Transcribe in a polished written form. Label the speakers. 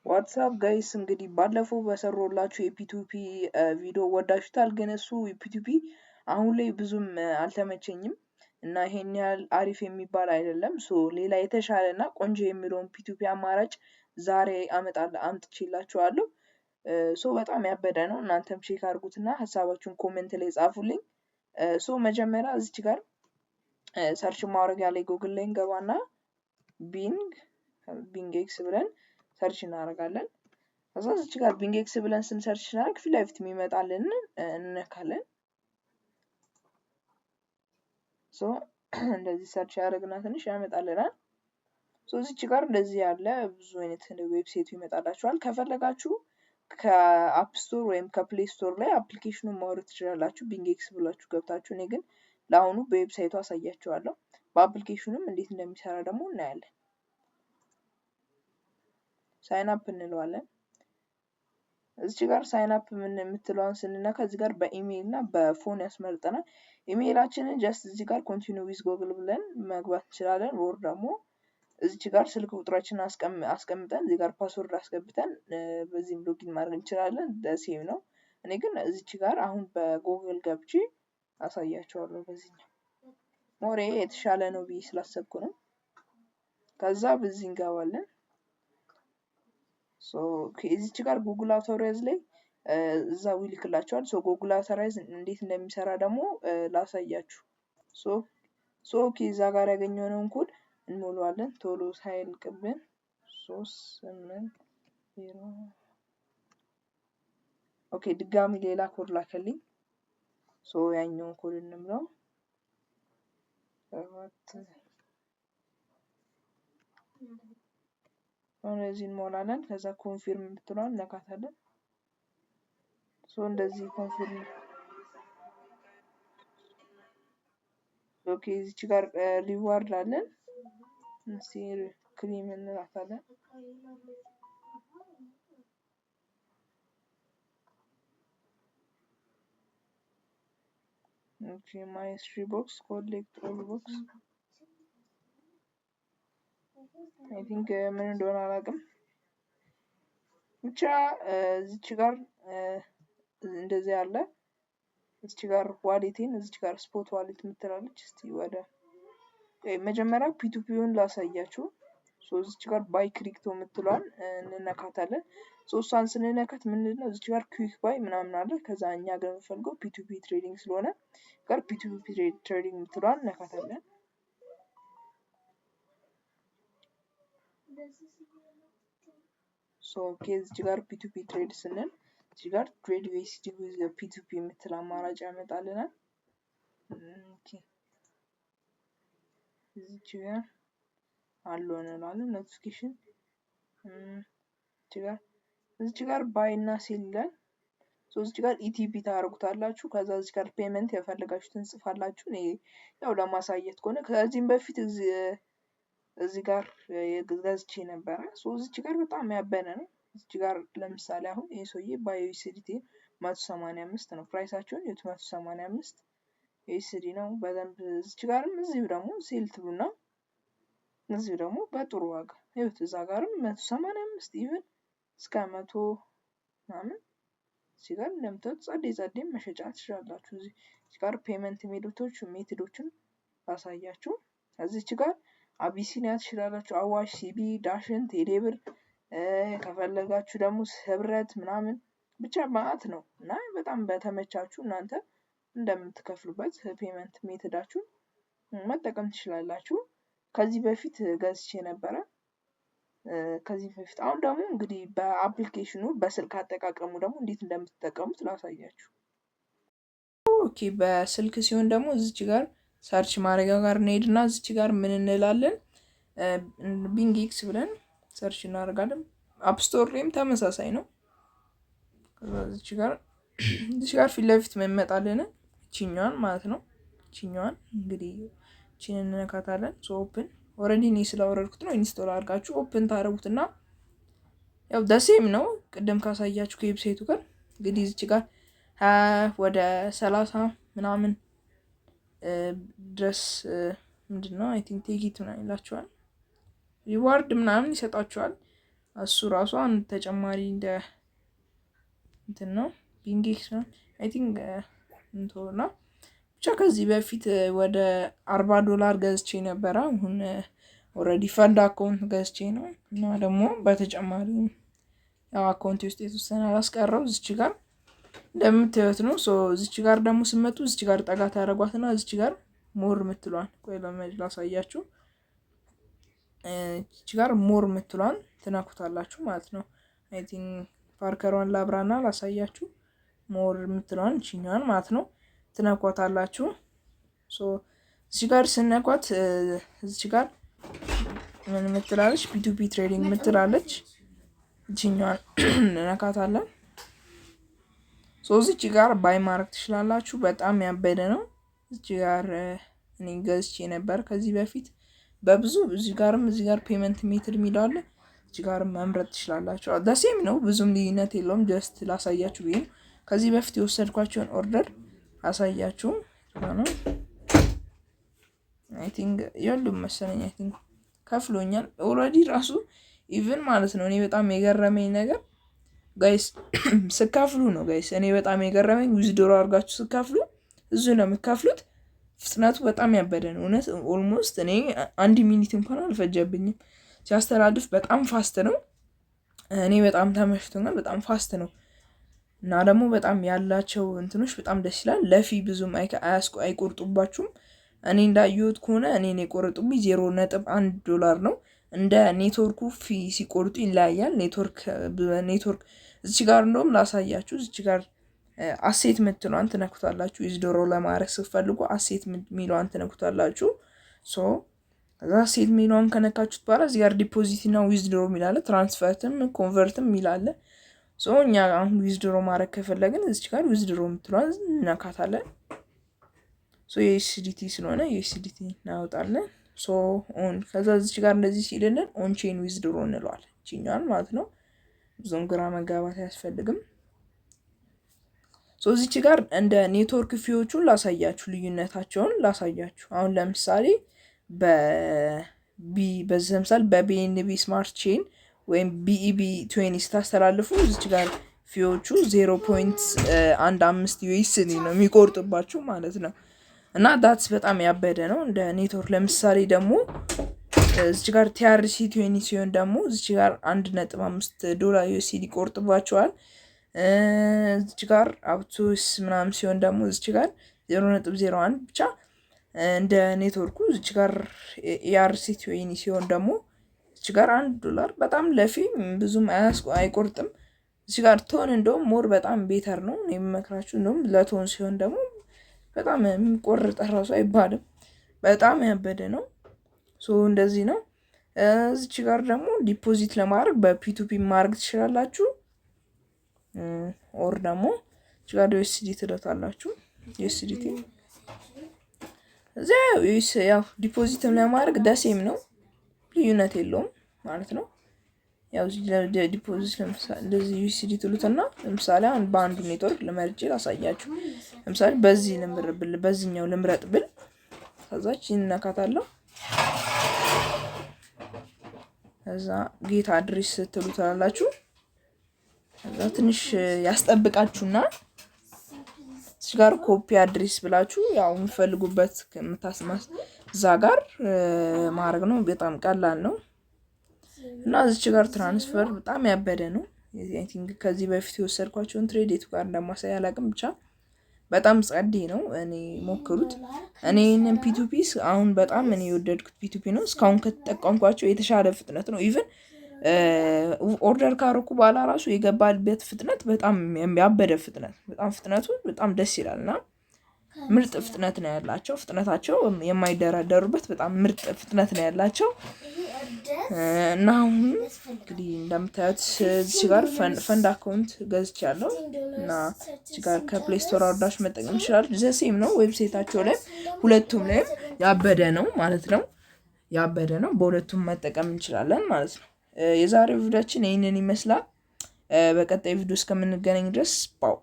Speaker 1: What's up guys፣ እንግዲህ ባለፈው በሰራሁላችሁ የ P2P ቪዲዮ ወዳችሁታል። ግን እሱ P2P አሁን ላይ ብዙም አልተመቸኝም እና ይሄን ያህል አሪፍ የሚባል አይደለም። So ሌላ የተሻለ እና ቆንጆ የሚለውን P2P አማራጭ ዛሬ አመጣለሁ አምጥቼላችኋለሁ። So በጣም ያበደ ነው። እናንተም check አድርጉትና ሀሳባችሁን comment ላይ ጻፉልኝ። So መጀመሪያ እዚች ጋር search ማድረጊያ ላይ ጉግል ላይ እንገባና BingX ብለን search እናደርጋለን። ከዛ እዚች ጋር BingX ብለን ስን search ስናደርግ ፊት ለፊት የሚመጣልን እንነካለን። So እንደዚህ search ያደረግና ትንሽ ያመጣልናል። So እዚች ጋር እንደዚህ ያለ ብዙ አይነት website ኡ ይመጣላችኋል። ከፈለጋችሁ ከ App Store ወይም ከ Play Store ላይ application ኑን ማውረድ ትችላላችሁ። BingX ብላችሁ ገብታችሁ። እኔ ግን ለአሁኑ በ website ኡ አሳያችኋለሁ። በ application ኑም እንዴት እንደሚሰራ ደግሞ እናያለን። Sign up እንለዋለን። እዚች ጋር sign up ምን የምትለዋን ስንነካ እዚህ ጋር በኢሜይል እና በ phone ያስመርጠናል። Email ኣችንን just እዚህ ጋር continue with Google ብለን መግባት እንችላለን። Or ደግሞ እዚች ጋር ስልክ ቁጥራችንን አስቀምጠን እዚህ ጋር password አስገብተን በዚህም login ማድረግ እንችላለን። Same ነው። እኔ ግን እዚች ጋር አሁን በጎግል ገብቼ አሳያቸዋለሁ። በዚህኛው more የተሻለ ነው ብዬ ስላሰብኩ ነው። ከዛ በዚህ እንገባለን። እዚች ጋር Google authorize ላይ እዛው ይልክላቸዋል። So Google authorize እንዴት እንደሚሰራ ደግሞ ላሳያችሁ። So okay፣ እዛ ጋር ያገኘነውን ኮድ እንሞላዋለን ቶሎ ሳይልቅብን። 380። Okay፣ ድጋሚ ሌላ ኮድ ላከልኝ። So ያኛውን ኮድ እንምለው። 7። እንደዚህ እንሞላለን። ከዛ confirm የምትለዋን እነካታለን። So እንደዚህ confirm። Okay፣ እዚች ጋር reward አለን። እስቲ claim እንላታለን። Okay፣ mystery box, collect all box። I think ምን እንደሆነ አላውቅም። ብቻ እዚች ጋር እንደዚህ አለ። እዚች ጋር wallet ኤን እዚች ጋር spot wallet የምትላለች። እስቲ ወደ መጀመሪያ P2P ውን ላሳያችሁ። So እዚች ጋር buy crypto የምትለዋን እንነካታለን። So እሷን ስንነካት ምንድነው እዚች ጋር quick buy ምናምን አለ። ከዛ እኛ ጋር የምንፈልገው P2P trading ስለሆነ ጋር P2P trading የምትለዋን እነካታለን። So okay፣ እዚች ጋር P2P trade ስንል እዚህ ጋር trade USD with P2P የምትል አማራጭ ያመጣልናል። Okay፣ እዚች ጋር allow እንለዋለን። Notification እዚች ጋር buy እና sell ይላል። So እዚች ጋር ETB ታደርጉታላችሁ። ከዛ እዚች ጋር payment የፈለጋችሁትን ጽፋላችሁ። እኔ ያው ለማሳየት ከሆነ ከዚህም በፊት እዚህ ጋር ገዝቼ ነበረ። So እዚች ጋር በጣም ያበደ ነው። እዚች ጋር ለምሳሌ አሁን ይህ ሰውዬ buy USDT 185 ነው። Price ኣቸውን 185 USD ነው። በደንብ እዚች ጋርም እዚሁ ደግሞ sell ትሉና እዚሁ ደግሞ በጥሩ ዋጋ ይኸውት እዛ ጋርም 185፣ even እስከ 100 ምናምን። እዚህ ጋር እንደምታዩት ጸዴ ጸዴም መሸጫ ትችላላችሁ። እዚህ ጋር payment method ኦችን ላሳያችሁ። እዚች ጋር አቢሲኒያ ትችላላችሁ፣ አዋሽ፣ CBE፣ ዳሽን፣ ቴሌብር፣ ከፈለጋችሁ ደግሞ ህብረት ምናምን ብቻ ማአት ነው እና በጣም በተመቻችሁ እናንተ እንደምትከፍሉበት payment method ኣችሁን መጠቀም ትችላላችሁ። ከዚህ በፊት ገዝቼ ነበረ። ከዚህ በፊት አሁን ደግሞ እንግዲህ በ application ኑ በስልክ አጠቃቀሙ ደግሞ እንዴት እንደምትጠቀሙት ላሳያችሁ። Okay፣ በስልክ ሲሆን ደግሞ እዚች ጋር search ማድረጊያ ጋር እንሄድና እዚች ጋር ምን እንላለን? BingX ብለን search እናደርጋለን። App Store ላይም ተመሳሳይ ነው። ከዛ እዚች ጋር ፊት ለፊት መመጣልን እቺኛዋን ማለት ነው። እቺኛዋን እንግዲህ እቺን እንነካታለን። So open፣ already እኔ ስላወረድኩት ነው። Install አድርጋችሁ open ታደርጉትና ያው the same ነው ቅድም ካሳያችሁ ከ website ኡ ጋር። እንግዲህ እዚች ጋር ወደ 30 ምናምን ድረስ ምንድን ነው I think take it ምናምን ይላችኋል። Reward ምናምን ይሰጣችኋል። እሱ ራሱ አንድ ተጨማሪ እንደ እንትን ነው፣ BingX ነው I think እንትና። ብቻ ከዚህ በፊት ወደ $40 ገዝቼ ነበረ። አሁን already fund account ገዝቼ ነው። እና ደግሞ በተጨማሪ ያው account ውስጥ የተወሰነ አላስቀረው እዚች ጋር እንደምታዩት ነው። So እዚች ጋር ደግሞ ስመጡ እዚች ጋር ጠጋ ታደርጓትና እዚች ጋር more ምትሏን፣ ቆይ ላሳያችሁ። እዚች ጋር more ምትሏን ትነኩታላችሁ ማለት ነው። I think ፓርከሯን ላብራና ላሳያችሁ። More የምትለዋን እችኛዋን ማለት ነው ትነኳታላችሁ። So እዚህ ጋር ስነኳት እዚች ጋር ምን ምትላለች? P2P trading ምትላለች። እችኛዋን እንነካታለን። So እዚች ጋር buy ማድረግ ትችላላችሁ። በጣም ያበደ ነው። እዚች ጋር እኔ ገዝቼ ነበር ከዚህ በፊት በብዙ። እዚህ ጋርም እዚህ ጋር payment method የሚለው አለ። እዚህ ጋርም መምረጥ ትችላላችሁ። The same ነው፣ ብዙም ልዩነት የለውም። Just ላሳያችሁ ብዬ ነው። ከዚህ በፊት የወሰድኳቸውን order አሳያችሁ ነው። I think የሉም መሰለኝ። I think ከፍሎኛል already ራሱ even ማለት ነው። እኔ በጣም የገረመኝ ነገር guys ስካፍሉ ነው guys። እኔ በጣም የገረመኝ withdraw አድርጋችሁ ስካፍሉ እዙ ነው የምትከፍሉት። ፍጥነቱ በጣም ያበደ ነው። እውነት almost እኔ አንድ minute እንኳን አልፈጀብኝም። ሲያስተላልፍ በጣም fast ነው። እኔ በጣም ተመችቶኛል። በጣም fast ነው። እና ደግሞ በጣም ያላቸው እንትኖች በጣም ደስ ይላል። ለ fee ብዙም አይቆርጡባችሁም። እኔ እንዳየሁት ከሆነ እኔን የቆረጡብኝ $0.1 ነው። እንደ network ኩ fee ሲቆርጡ ይለያያል። Network network እዚች ጋር እንደውም ላሳያችሁ። እዚች ጋር asset ምትሏን ትነኩታላችሁ። Withdraw ለማድረግ ስትፈልጉ asset የሚለዋን ትነኩታላችሁ። So ከዛ asset የሚለዋን ከነካችሁት በኋላ እዚህ ጋር deposit እና withdraw የሚላለ፣ transfer ም convert ም የሚላለ። So እኛ አሁን withdraw ማድረግ ከፈለግን እዚች ጋር withdraw የምትለዋን እንነካታለን። So የ USDT ስለሆነ USDT እናወጣለን። So on ከዛ እዚች ጋር እንደዚህ ሲልልን on chain withdraw እንለዋለን። ይችኛዋን ማለት ነው። ብዙም ግራ መጋባት አያስፈልግም። So እዚች ጋር እንደ network fee ዎቹን ላሳያችሁ፣ ልዩነታቸውን ላሳያችሁ። አሁን ለምሳሌ በ B በዚህ ለምሳሌ በ BNB Smart Chain ወይም BEP20 ስታስተላልፉ እዚች ጋር fee ዎቹ 0.15 USD ነው የሚቆርጥባችሁ ማለት ነው። እና that's በጣም ያበደ ነው እንደ ኔትወርክ። ለምሳሌ ደግሞ እዚች ጋር TRC20 ሲሆን ደግሞ እዚች ጋር $1.5 USD ይቆርጥባቸዋል። እዚች ጋር Aptos ምናምን ሲሆን ደግሞ እዚች ጋር 0.01። ብቻ እንደ ኔትወርኩ እዚች ጋር ERC20 ሲሆን ደግሞ እዚች ጋር $1፣ በጣም ለ fee ብዙም አይቆርጥም። እዚህ ጋር TON እንደውም more በጣም better ነው የምመክራችሁ። እንደውም ለ TON ሲሆን ደግሞ በጣም የሚቆርጥ ራሱ አይባልም። በጣም ያበደ ነው። So እንደዚህ ነው። እዚች ጋር ደግሞ deposit ለማድረግ በ P2P ማድረግ ትችላላችሁ። Or ደግሞ እዚህ ጋር USD ትለታላችሁ። USDT እዚያ ያው deposit ም ለማድረግ the same ነው፣ ልዩነት የለውም ማለት ነው። ያው deposit ለምሳሌ እንደዚህ USD ትሉትና ለምሳሌ አሁን በአንዱ ኔትወርክ ልመርጬ ላሳያችሁ። ለምሳሌ በዚህ ልምር ብል፣ በዚህኛው ልምረጥ ብል ከዛች ይነካታለሁ። ከዛ get address ስትሉ ትላላችሁ። ከዛ ትንሽ ያስጠብቃችሁና እዚህ ጋር copy address ብላችሁ ያው የምትፈልጉበት የምታስማስ እዛ ጋር ማድረግ ነው። በጣም ቀላል ነው። እና እዚች ጋር transfer በጣም ያበደ ነው። I think ከዚህ በፊት የወሰድኳቸውን trade የቱ ጋር እንደማሳይ አላውቅም። ብቻ በጣም ጸዴ ነው። እኔ ሞክሩት። እኔ ይህንን P2P አሁን በጣም እኔ የወደድኩት P2P ነው። እስካሁን ከተጠቀምኳቸው የተሻለ ፍጥነት ነው። Even order ካረኩ በኋላ ራሱ የገባበት ፍጥነት በጣም ያበደ ፍጥነት፣ በጣም ፍጥነቱ በጣም ደስ ይላል እና ምርጥ ፍጥነት ነው ያላቸው። ፍጥነታቸው የማይደራደሩበት በጣም ምርጥ ፍጥነት ነው ያላቸው። እና አሁን እንግዲህ እንደምታዩት እዚህ ጋር fund account ገዝቻለሁ እና እዚህ ጋር ከ Play Store አውርዳችሁ መጠቀም ይችላል። The same ነው website ኣቸው ላይ፣ ሁለቱም ላይም ያበደ ነው ማለት ነው። ያበደ ነው። በሁለቱም መጠቀም እንችላለን ማለት ነው። የዛሬው ቪዲዮችን ይህንን ይመስላል። በቀጣይ ቪዲዮ እስከምንገናኝ ድረስ ባው።